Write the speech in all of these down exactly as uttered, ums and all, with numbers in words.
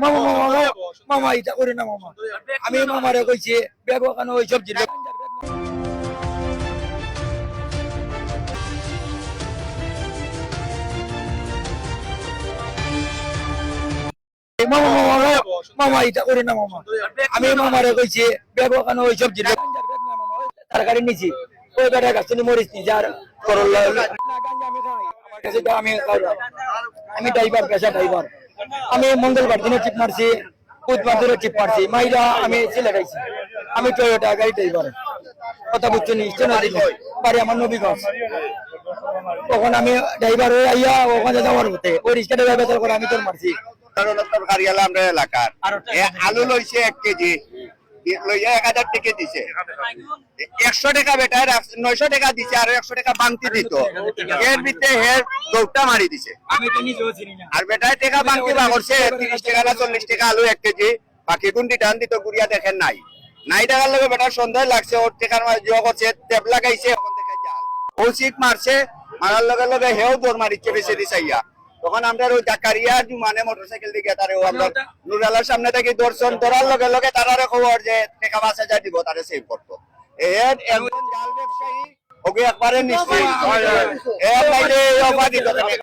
মামা, মামা, মামা, মামা, ইটা করিও না, মামা। আমি মামারে কইছি, ব্যাগ ওখানো ওই সবজির ব্যাগ। মামা, মামা, মামা, মামা, ইটা করিও না, মামা। আমি মামারে কইছি, ব্যাগ ওখানো ওই সবজির ব্যাগ। তরকারি নিছি, ওই বেটা গাছ থেকে মরিচ নিছি, আর করলা। না, গাঞ্জা আমি খাই, আমার কাছে তো আমি খাই না। আমি ড্রাইভার, পেশা ড্রাইভার। আমি মঙ্গলবার দিনও টিপ মারছি, বুধবার দিনও টিপ মারছি। মাইরা আমি সিলেট আইছি, আমি টয়োটা গাড়ি ড্রাইভার। কথা বুঝছো নি? স্টেশন আছে, বাড়ি আমার নবীগঞ্জ। তখন আমি ড্রাইভার হয়ে আইয়া ওখানে যাওয়ার পথে ওই রিক্সা ড্রাইভার করে আমি তোর মারছি। কারণ তরকারি আলা আমরা এলাকার। এ আলু লইছে এক কেজি, লইয়া এক হাজার টেকা দিছে। একশো টেকা বেটায় রাখ-, নয়শো টেকা দিছে, আরো একশো টেকা বাংতি দিত। এর ভিতরে হে দৌড়টা মারি দিছে। আমি তো নিজেও চিনি না। আর বেটায় টেকা বাংতি বার করছে, তিরিশ টেকা না চল্লিশ টেকা আলু এক কেজি, বাকি গুন্ডি টান দিত, ঘুরিয়া দেখেন নাই। নাই দেখার লগে বেটার সন্দেহ লাগছে, ওর টেকার মাঝে জুয়া করছে, টেপ লাগাইছে, ওখান থেকে জাল। ও চিক মারছে, মারার লগে লগে হেও দৌড় মারিচ্ছে বেশি দিছাইয়া। তখন আমরা ওই জাকারিয়া জুমানে মোটরসাইকেল দিয়ে গিয়া তারে ও আমরা নুরালার সামনে থাকি দর্শন করার লগে লগে তারারে খবর যে টেকা পাঁচ হাজার দিব, তারে সেভ করতো। এর একজন জাল ব্যবসায়ী ওকে একবারে নিশ্চিত। এর বাইরে এই অফার দিত কেনে?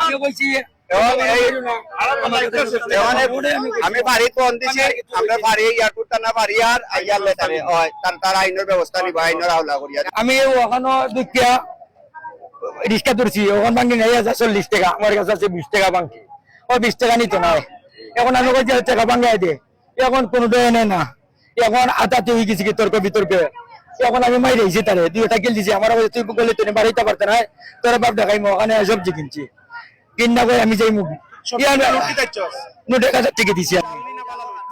আমি কইছি, এখন এই, এখন এই, আমি ফাঁড়িত ফোন দিছি, আমরা ফাঁড়ি এয়ারপোর্ট থানা ফাঁড়ি আর আইয়ার লেটারে, ওই, তার, তার আইনের ব্যবস্থা নিব, আইনের হাওলা করিয়া। আমি ওখানো দুখিয়া রিক্সা ধরছি, ওখান ভাঙ্গি নেই আছে চল্লিশ টেকা, আমার কাছে আছে বিশ টেকা ভাঙ্গি, ও বিশ টেকা নিত না। এখন আমি কইছি, "টেকা ভাঙ্গাই দে।" এখন কোনো ডয়ে নেয় না। এখন আতাতে হয়ে গেছে কি তর্ক বিতর্কে। এখন আমি মাইর আইছি তারে, দুই একটা কিল দিছি, আমার কাছে তুই গেলে তুই বাড়াইতে পারতে না, তোর বাপ দেখাইমু, ওখানে সবজি কিনছি। কিনা কই আমি যাইমু। সবজি ইয়ার নোট কি চাইছস? নোট এক হাজার টেকা দিছি আমি।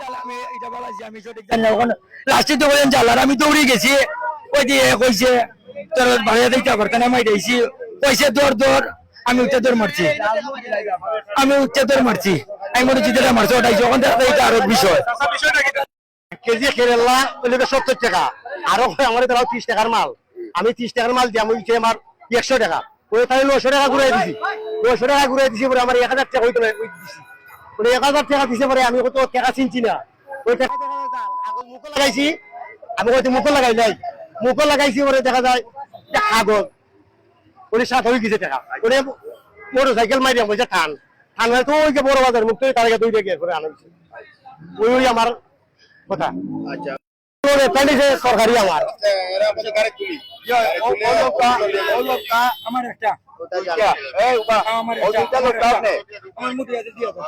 জাল আমি এটা বলাইছি, আমি সঠিক জানি না। ওখানে লাস্টে তো বলেন জাল, আর আমি দৌড়ে গেছি। ওই দিয়ে কইছে, "তোর বাড়িয়ে দিতে পারতে না, আমি এটা আইছি।" কইছে, "দৌড়, দৌড়।" আমি উঠে দৌড় মারছি। আমি উঠে দৌড় মারছি। আমি মনে হচ্ছে যেটা মারছে, ওটাই যখন দেখা যায় এটা আরো বিষয়। কেজি কেরেলা ওই লোকের সত্তর টাকা, আরো কয় আমার তারাও ত্রিশ টাকার মাল, আমি ত্রিশ টাকার মাল দিয়ে আমি উঠে আমার একশো টাকা, ওই তাহলে নয়শো টাকা ঘুরাই দিছি, নয়শো টাকা ঘুরাই দিছি পরে আমার এক হাজার টাকা হইতে পারে, ওই দিছি। মানে এক হাজার টাকা দিছে পরে আমি কত টাকা চিনছি না, ওই টাকা দেখা যায় আগে মুখে লাগাইছি, আমি হয়তো মুখে লাগাই নাই, মুখে লাগাইছি পরে দেখা যায় যে কাগজ, ওই সাত হয়ে গেছে টাকা, ওই মোটর সাইকেল মারিয়া বলছে টান, টান হয়তো ওই যে বড় বাজার মুখ থেকে তার আগে দুই টাকা করে আনা হয়েছে, ওই ওই আমার কথা। আচ্ছা। ওরে, তাহলে যে সরকারি আমার। আচ্ছা, এরা আমাদের গাড়ি তুলি। ইয়া, ও, ও লোকটা, ও লোকটা, আমার একটা। ওটা জানো। এই, উবা। আমার ও একটা, দুইটা লোক আমার দাও একটা। নে। আমার মুখে আছে দিয়ে দাও।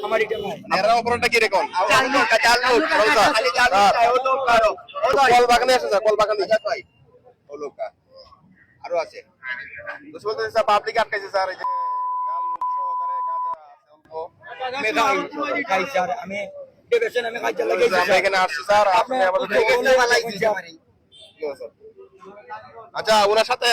আমার এটা নাই। এরা অপরাধটা কিরকম? চার লোক, চার লোক, চার লোক। খালি চার লোক, হ্যাঁ। ও লোক আরো। ও ভাই। কল বাগানে আছে, স্যার, কল বাগানে। আচ্ছা, ভাই। ও লোকটা। আরো আছে। তো বলতে স্যার, পাবলিক আটকাইছে, স্যার, এই যে গাল সহকারে গাঁজা আছে অল্প। আমি খাই, খাই, স্যার, আমি বেবেছেন, আমি খাই, চালাই গেছি, আমরা স্যার। এখানে আসছি, স্যার, আপনি আপনি আমাদের ওকে বলে বলে দিয়েছেন। ঠিক আছে, স্যার। আচ্ছা, ওনার সাথে